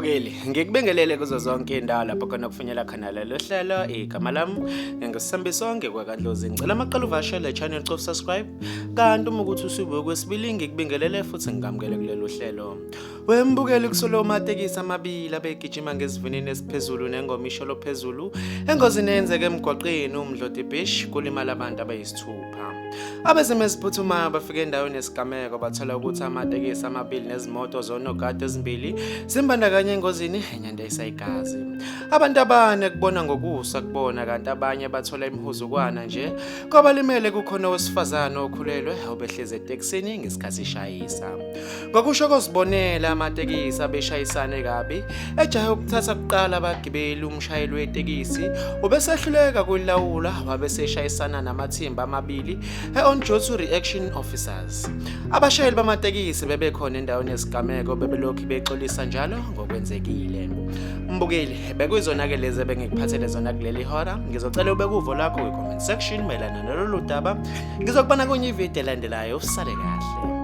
Mbukeli, ngikubingelele kuzo zonke indawo lapho khona kufunyela khona lelo hlelo. Igama lami nginguSambisonke kwakaDlozi. Ngicela amaqala uvashele channel cof subscribe. Kanti uma ukuthi usubuye kwesibili ngikubingelele futhi ngikamukele kulelo hlelo. Wembukeli kusolo amatekisi amabili abegijima ngesivinini esiphezulu nengoma isholo phezulu engozini eyenzeke emgwaqeni uMdloti Beach kulimala abantu abayisithupha. Abezimo eziphuthumayo bafike endaweni yesigameko bathola ukuthi amatekisi amabili nezimoto zonogada ezimbili zimbandakanye engozini enyandisa igazi. Abantu abane kubona ngokusa kubona kanti abanye bathola imihuzukwana nje. Kwabalimele kukhona owesifazane okhulelwe obehlezi etekisini ngesikhathi ishayisa. Ngokusho kozibonela amatekisi abeshayisane kabi ejahe ukuthatha kuqala abagibeli umshayeli wetekisi ubesehluleka kulawula wabe seshayisana namathimba amabili e-on duty reaction officers. Abashayeli bamatekisi bebekhona endaweni yesigameko bebelokhu bexolisa njalo ngokwenzekile. Mbukeli, bekuyizona-ke lezi ebengikuphathele zona kuleli hora. Ngizocela ubeke uvo lwakho kwi-comment section mayelana nalolu daba. Ngizokubona kwenye ividiyo elandelayo. Usale kahle.